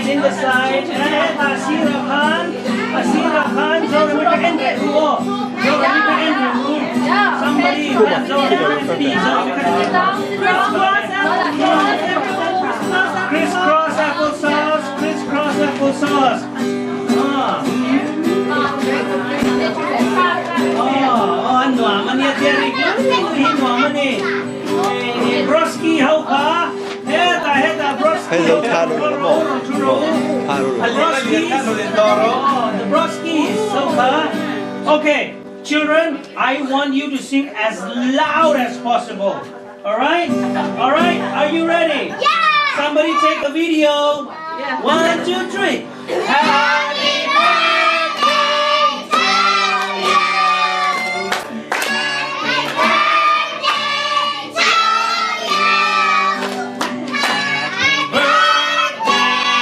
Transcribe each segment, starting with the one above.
Guys in the side, hetah sirah khan, a sirah khan Zorami ka en reh ru aw, Zorami ka en reh ru, somebody khan Zorami ka pi Zorami ka en Criss cross apple sauce, criss cross apple sauce. Ah. Oh, an nuam a nia tia rik hi nuam a ni. Broski ho kha hetah hetah Broski ho kha Broskis the Broskis ho kha. Okay, children, I want you to sing as loud as possible. All right? All right? Are you ready? Yeah! Somebody take a video. One, two, three. Happy birthday to you. Happy birthday to you. Happy birthday, dear Zorami. Happy birthday to you.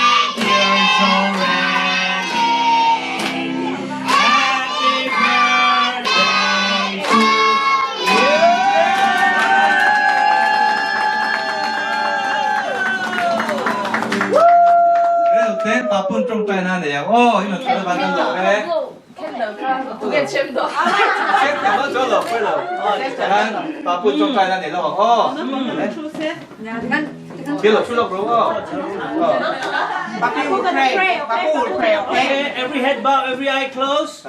Te papun tawngtai na nei ang aw in rawn chhuah van kan lawm e. Papun tawngtai na nei lawk ang aw. Thil lo thu lawk ru aw. Papu will pray. Papu will pray, okay? Okay, every head bow, every eye close.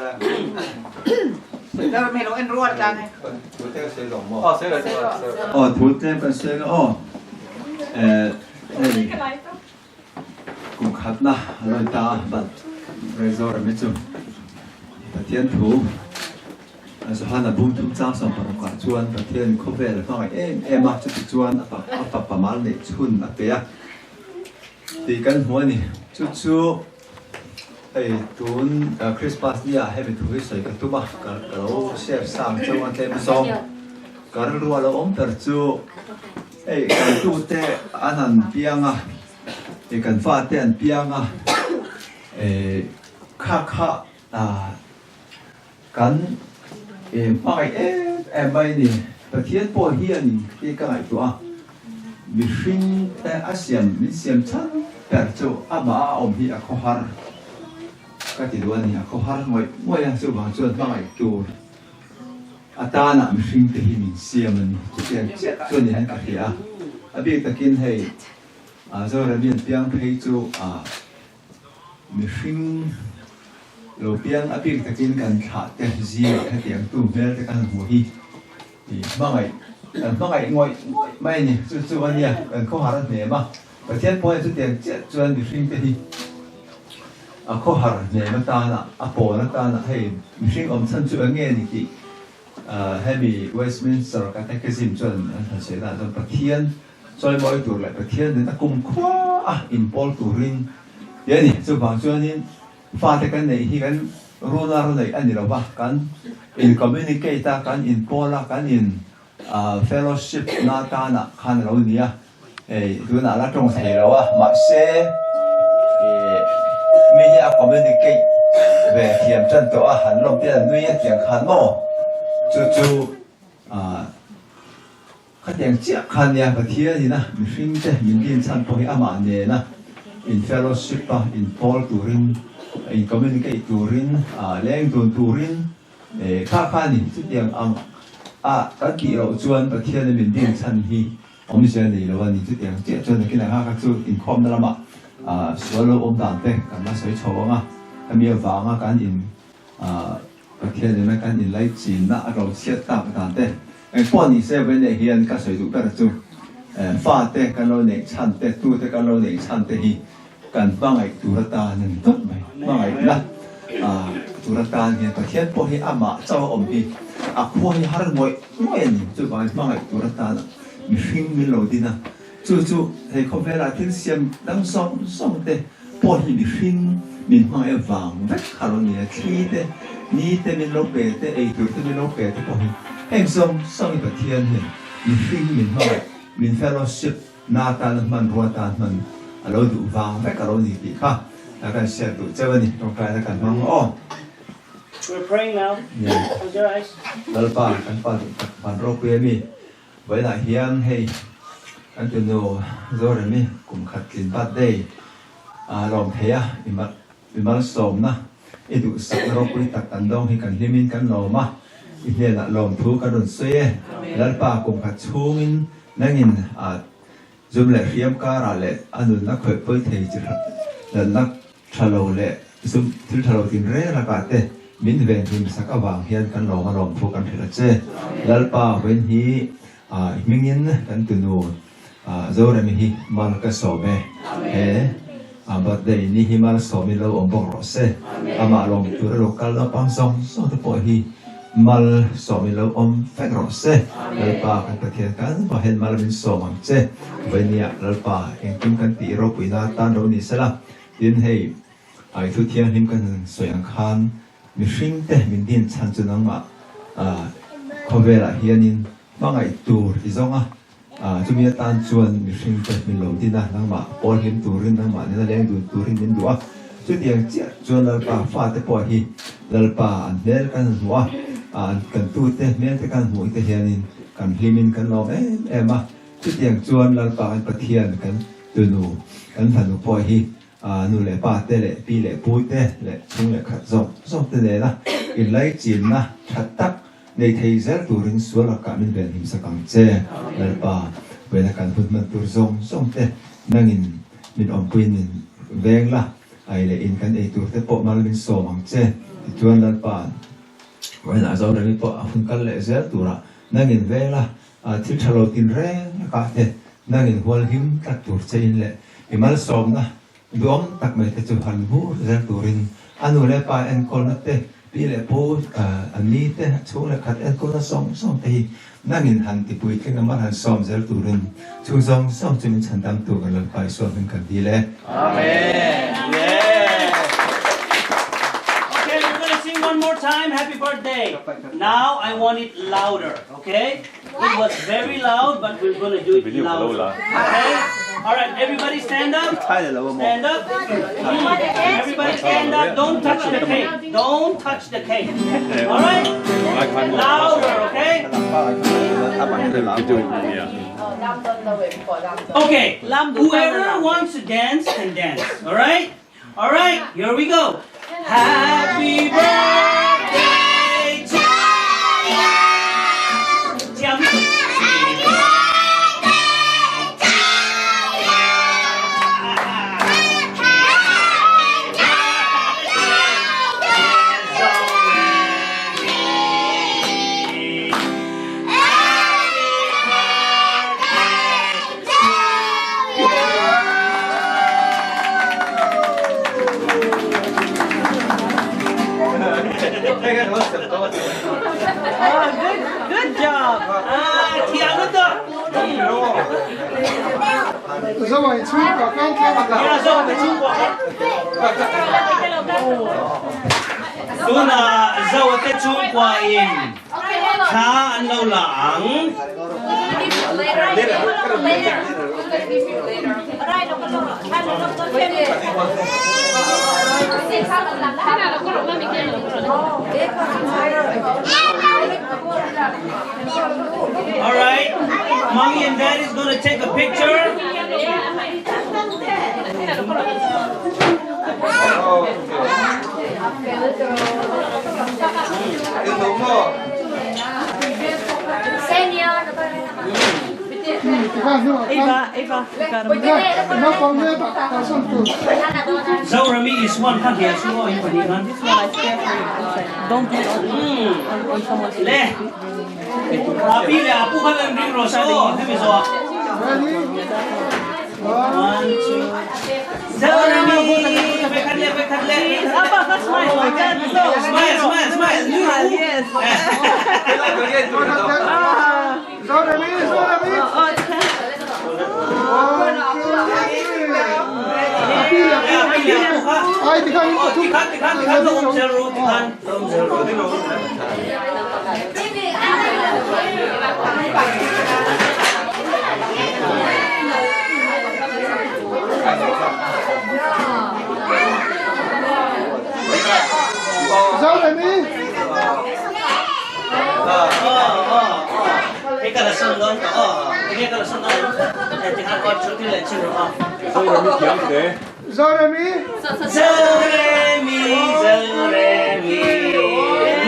Aw thu tlem kan sawi ang aw. Hei kum khatna a lo in ta a but Razor mi chu Pathian thu Johana bung thum chang 16 ah chuan Pathian khawvel a hmangaih em em a chuti chuan a fapa mal neih chhun a pe a tih kan hmu a ni. Chu chu hei tun Christmas ni ah hemi thu hi sawi ka tum a ka lo share sang chauh a tlem zawng ka rilru a lo awm ber chu Hei kaltute an han piang a, eh kan fate an piang a, eh kha kha ah kan eh hmangaih em em mai a ni. Pathian pawh hianin khi ka ngaihtuah a, mihring te a siam min siam chhan ber chu amah a awm hi a khawhar ka ti duh a ni, a khawhar ngawih ngawih a, chuvang chuan hmangaih tur. A tanah mihring te hi min siam a ni. Chutiang chiah chu a ni hian ka hria a. A bik takin hei Zorami an piang phei chu mihring lo piang a bik takin kan thlah te zingah hetiang tu hmel te kan hmuh hi hmangaih kan hmangaih ngawih ngawih mai a ni. Chu chu a nia kan khawhar a hnem a. Pathian pawh hian chutiang chiah chuan mihring te hi a khawhar hnem atana, a pawl atana hei mihring awm chhan chu eng nge ni tih hemi Westminster Catechism chuan an han sawi danah chuan Pathian chawimawi tur leh Pathian nena kumkhua a inpawl turin tih a ni. Chuvang chuanin fate kan neih hi kan runa ru neih a ni lo va, kan in communicate a, kan inpawl a, kan in fellowship na atana khan a lo ni a. Hei tunah la tawng thei lo a, mahse ih mi hi a communicate ve thiam tan tawh a, han lawm te an nui a tiang khan maw chu chu ah khatiang chiah khan nia Pathian in a mihring te min din chhan pawh hi amah nena in fellowship a in pawl turin in communicate turin ah leng dun turin eh kha kha a ni chutiang ang a kan tih loh chuan Pathian a min din chhan hi Awmzia nei lo a ni. Chutiang chiah chuan nakin ang kha chu inkhawmna lamah sual lo awm dan te kan la sawi chho ang a, hemi avanga kan in Pathian nena kan inlaichinna a ro chhiat tak dan te engpawh ni se vawiinah hian ka sawi duh ber chu fate kan lo neih chhan te, tute kan lo neih chhan te hi kan hmangaih tur atan a ni tawp mai. Hmangaihna tur atan hian Pathian pawh hi amah chauh a awm hi a khua hi har ngawih ngawih a ni. Chuvangin hmangaih tur atana mihring min lo din a, chu chu hei khawvelah thil siam dang zawng zawng te pawh hi mihring min hmangaih vang vek kha lo ni a, thli te, ni te min lo pe te, ei tur te min lo pe te pawh hi heng zawng zawng hi Pathian hian mihring min hmangaih, min fellowship na atana hmanrua atan hman a lo duh vang vek a lo ni tih kha kan hriat duh cheu a ni, tawngtaina kan hmang aw. We're praying now. Close your eyes. Lalpa kan pa duh tak van ropui a mi. Vawiinah hian hei kan tunu Zoremi kum khat tlin birthday. lawm thei a, i malsawmna, i duhsakna ropui tak kan dawng hi kan hlimin kan lawm a, i hnenah lawmthu kan rawn sawi e. Lalpa kum khat chhungin nangin zum leh hriam karah leh a nunna khawih pawi thei chi natna tha lo leh zum thil tha lo tinreng lakah te min venhim sak avang hian kan lawm a lawmthu kan hrilh a che. Lalpa vawiin hi hmingin kan tunu Zoremi hi mal ka sawm e. He birthday ni hi mal sawmin lo awm bawk rawh se. Amah lawm tur a lo kal naupang zawng zawng te pawh hi mal sawmin lo awm vek rawh se. Lalpa kan Pathian kan vah hian mal min sawm ang che. Vawinia Lalpa engkim kan tih ropuina atan lo ni sela. Tin hei I thu thianghlim kan sawi ang khan mihring te min din chhan chu nangmah khawvelah hianin hmangaih tur i zawng a, chumi atan chuan mihring te min lo din a, nangmah pawl hlim turin nangmah nena leng dun turin min duh a, chutiang chiah chuan Lalpa fate pawh hi Lalpa an hmel kan hmuh a, kan tute hmel te kan hmuh te hianin kan hlimin kan lawm em em a, chutiang chuan Lalpa kan Pathian kan tunu kan fanu pawh hi Nu leh pa te leh pi leh pu te leh chhung leh khat zawk zawk te nena inlaichinna tha tak nei thei zel turin sual lakah min venhim sak ang che. Lalpa, vawiina kan hun hman tur zawng zawng te nangin min awmpuiin min veng la, ai leh in kan ei tur te pawh mal min sawm ang che. Tichuan Lalpa, vawiinah Zoremi pawh a hun kal leh zel turah nangin veng la, Thil tha lo tin reng lakah te nangin hual him tlat tur che in leh i malsawmna duhawm tak mai te chu han hmu zel turin a nu leh pa enkawlna te, pi leh pu an ni te, chhung leh khat enkawlna sawng sawng te hi nangin han tipui tling a mal han sawm zel turin chhung zawng zawng chu min chhan dam tur kan Lalpa Isua hming kan dil e. Amen. Yeah. Okay, we're gonna sing one more time. Happy birthday. Now I want it louder. Okay? It was very loud, but we're gonna do it louder. Okay? All right, everybody stand up. Stand up. Everybody stand up. Don't touch the cake. Don't touch the cake. All right? Louder, okay? Okay. Whoever wants to dance can dance. All right? All right, here we go. Happy birthday to you. Happy birthday to you. Good job. Ah, thiam lutuk. Tunah Zote chhungkua in thla an lo la ang. Alright, mommy and daddy is gonna take a picture. Zorami is one kha hia chu in pahnih khan. Le. Api le apu khan an ring ro so hemi zo. One, two. Zorami, ve khat le ve khat le. Smile, smile, smile. Yes. Zoremi. Zoremi, Zoremi.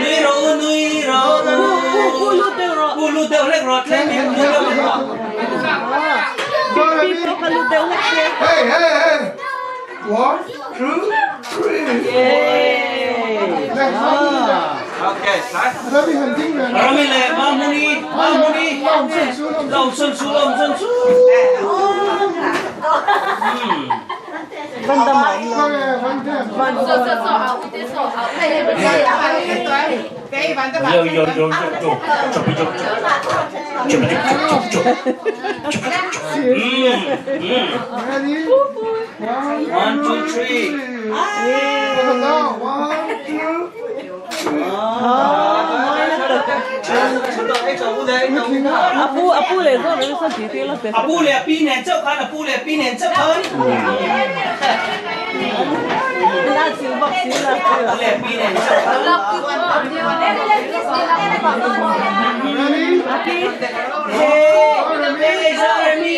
Nui ro, nui ro. Pu lu deuh hlek rawh, tlem in lu deuh hlek rawh. Zoremi. Hey, hey, hey. One, two, three. Rami leh Mahmuni, Mahmuni. Lawmsun su, lawmsun su. Yo yo yo yo yo. Chop chop chop. Chop chop chop chop. Ready? One, two, three. One, two, A pu leh a pi nen chauh khan, a pu leh a pi nen chauh khan. A pu leh a pi nen chauh khan. Ready? Hey, Zoremi! Zoremi!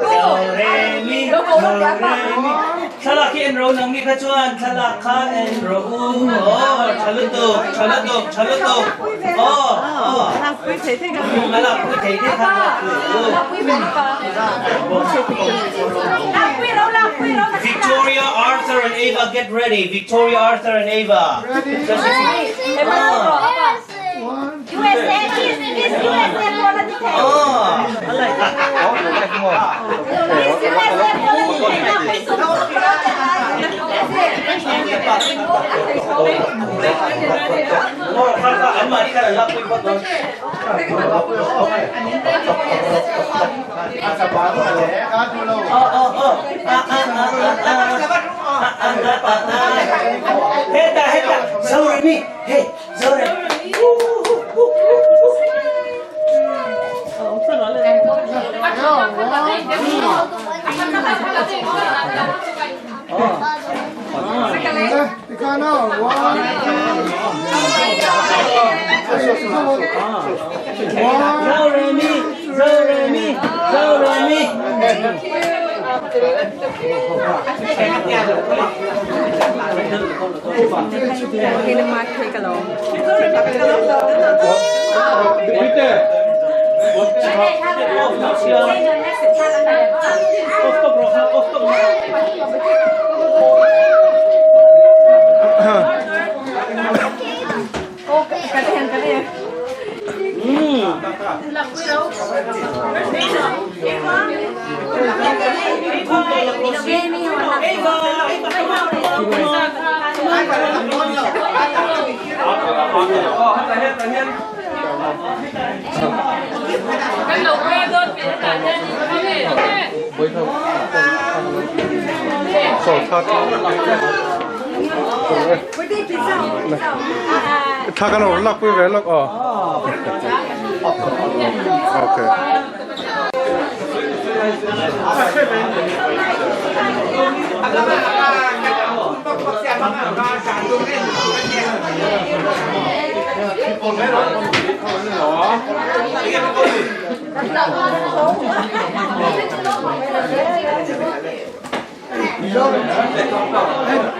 Zoremi! Thlalak hi en ro nang ni kha chuan thlalak kha en ro u. Aw, tha lutuk, tha lutuk, tha lutuk. Aw, aw. A lakpui thei thei kha lakpui u. Victoria, Arthur and Ava get ready. Victoria, Arthur and Ava. Ready? Just a few. One, USA, kiss, kiss USA Aw. Kiss USA Aw, kha kha an mahni khan an lakpui phawt dawn. Aw, aw, aw. Ah, ah, ah, ah, ah. Ah, ah, ah, ah, ah. Hetah, hetah. Zoremi, hey, Zoremi. One, two, one. Zoremi, Zoremi, Zoremi.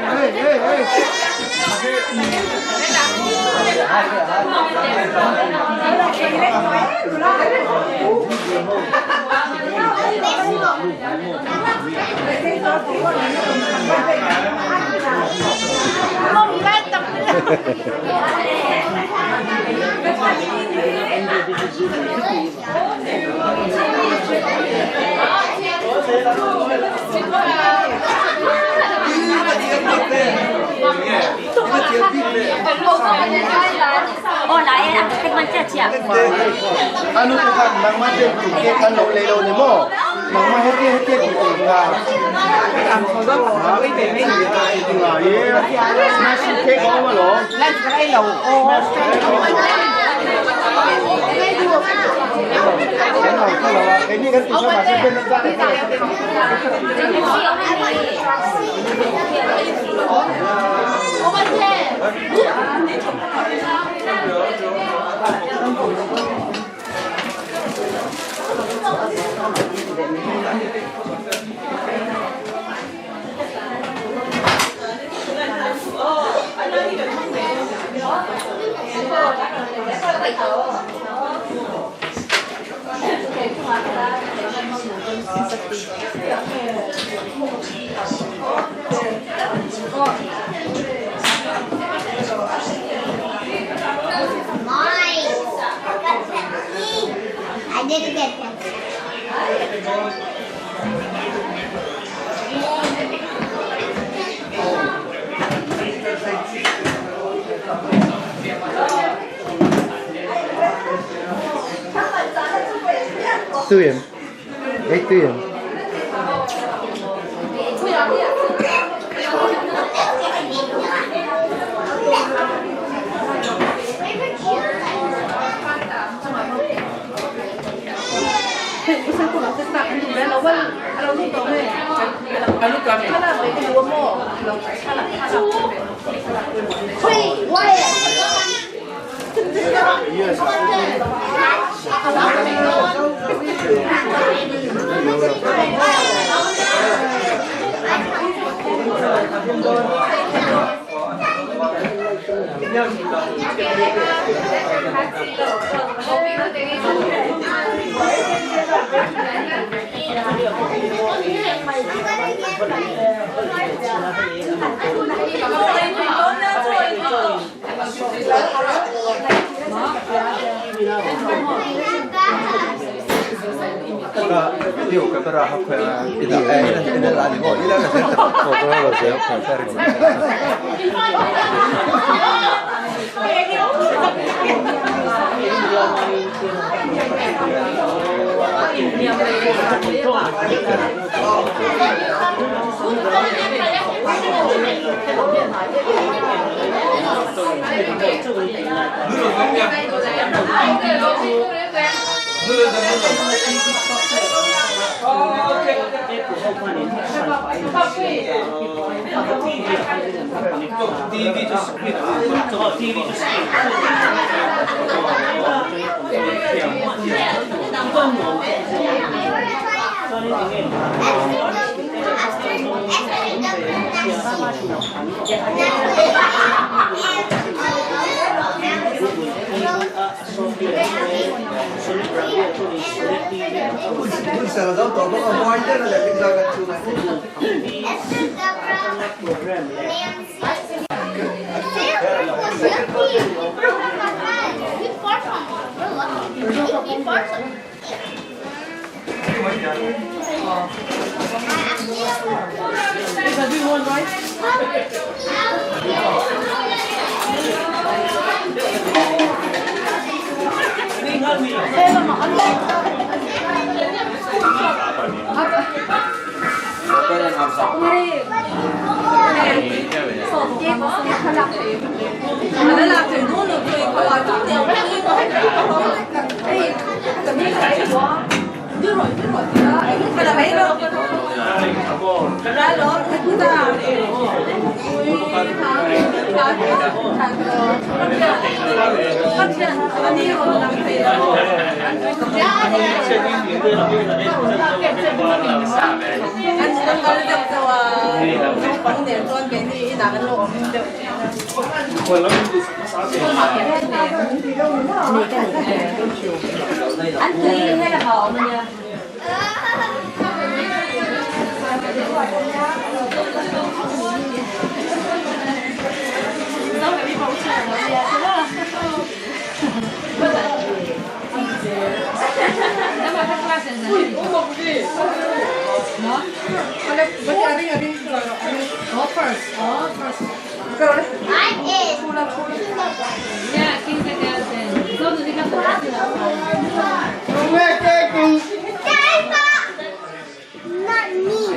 Hey, hey, hey. Anu te khan nangmah te tu ke kan lo le lo ni mo nangmah he te he te tu te nga smash cake ko ma lo cái này cái tu sa ma se ben da I didn't get Pepsi. Tui em? Ei tui em?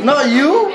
Not you?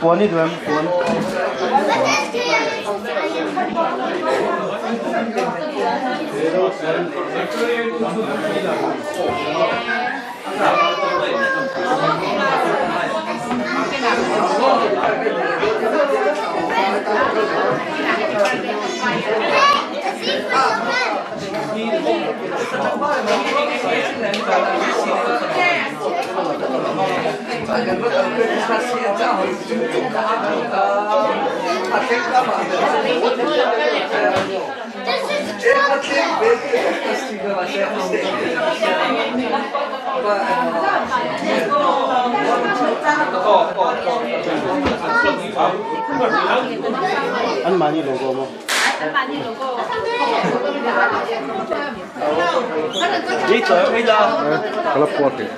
Puan i duh em puan. An mahni logo maw? Ka la puat rih.